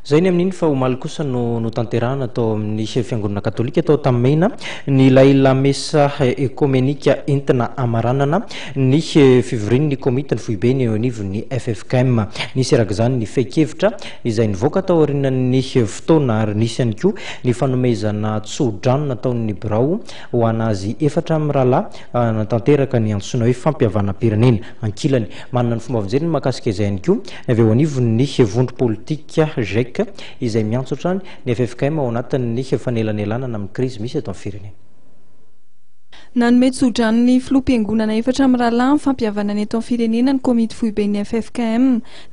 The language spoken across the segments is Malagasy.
Izay ny amin'iny fa omaly kosa no notanterahana tao amin'ny fiangonana katolika tao Antanimena ny ilay lamesa ekomenika entina hamaranana ny fivorian'ny komitin'ny foibeny eo anivon'ny ffkm. Nisy araka izany ny fehin-kevitra izay nivoaka tao aorianan'ny fotoana ary nisy ihany koa ny fanomezana tso-drano nataon'ny birao ho an'azy efatra mirahalahy hanatanteraka ny antsoina hoe fampihavanam-pirenena. Ankilany, manana ny fomba fijeriny mahakasika izay ihany koa ny avy eo anivon'ny vondrom-politika Gec izay miantso hatrany ny ffkm ao anatin'ny fanelanelanana amin'ny krizy misy eto amin'ny firenena. Nanome tso-drano ny filoham-piangonana efatra mirahalahy amin'ny fampihavanana eto amin'ny firenena ny komity foiben'ny ffkm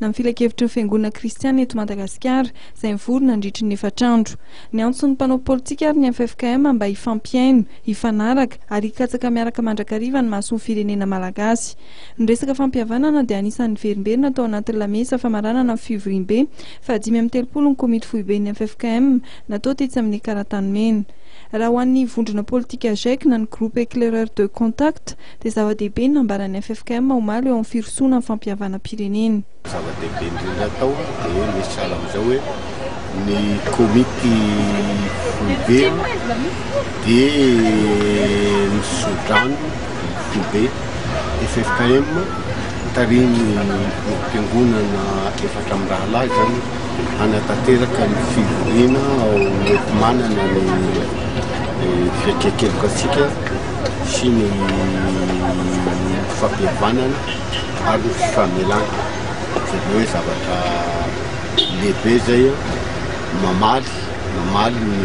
na ny filankevitry ny fiangonana kristiana eto Madagasikara izay nivory nandritry ny efatra andro. Niantso ny mpanao politika ary ny ffkm mba hifampihaino, hifanaraka ary hikatsaka miaraka mandrakariva ny mahasoa ny firenena malagasy. Ny resaka fampihavanana dia anisan'ny niverimberina tao anatin'ny lamesa famaranana ny fivoriambe faha-35 ny komity foiben'ny ffkm natao tetsy amin'ny Karatanimena. Raha ho an'ny vondrona politika Gec na ny Groupe Eclaireur de Contact dia zava-dehibe ny nambaran'ny ffkm omaly eo amin'ny firosoana amin'ny fampihavanam-pirenena. Zava-dehibe indrindra atao dia misy sahala amin'izao hoe ny komity foibe dia ny foibe ffkm tarihin'ny fiangonana efatra mirahalahy izany hanatanteraka ny fivoriana ao enti-manana ny fiatrehan-keloka antsika sy ny fampihavanana ary ny fifamelana. Izany hoe zavatra lehibe izay mamaly mamaly ny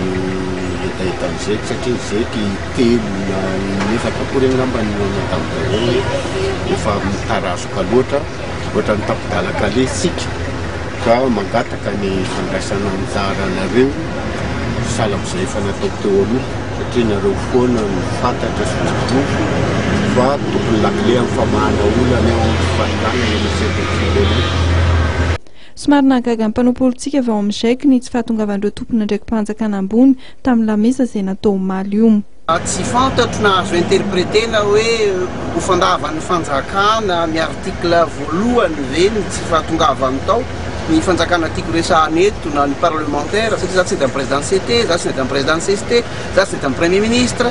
hetahetan'ny zeky satria ny zeky telo na in'efatra akory angamba no nihaona tamin'izareo hoe efa mitarazoka loatra, ohatran'ny tapi-dalan-kaleha isika ka mangataka ny fandraisana anjaranareo sahala amin'izay efa natao teo aloha satria nareo foana no fantatra sy voaporofo fa tompon'ny lakile amin'ny famahana olana eo amin'ny fifandrana eo anatrehan'ny firenena. Somary nahagaga ny mpanao politika avy ao amin'ny Gec ny tsy fahatongavan'ireo tompon'andraiki-panjakana ambony tamin'ny lamesa izay natao omaly io. Tsy fantatro na azo interpreter-na hoe ho fandavan'ny fanjakana ny article voalohany ve ny tsy fahatongavany tao. Ny fanjakana tiako resahana eto na ny parlementaire satria za tsy nety amin'ny président ny CT, za tsy nety amin'ny président ny CST, za tsy nety amin'ny premier ministre,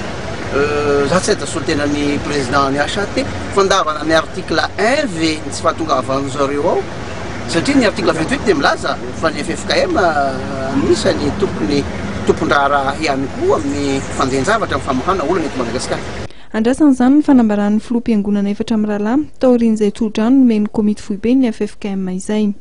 za tsy nety solontenan'ny président ny HAT. Fandavana ny article un ve ny tsy fahatongavan-zareo ao? Satria ny article 28 dia milaza fa ny ffkm anisany tokony tompon-draharaha ihany koa amin'ny fandehan-javatra amin'ny famohana olana eto Madagasikara. Andrasana izany ny fanambaran'ny filoham-piangonana efatra mirahalahy taorian'izay tsodrano nomen'ny komity foiben'ny ffkm izay.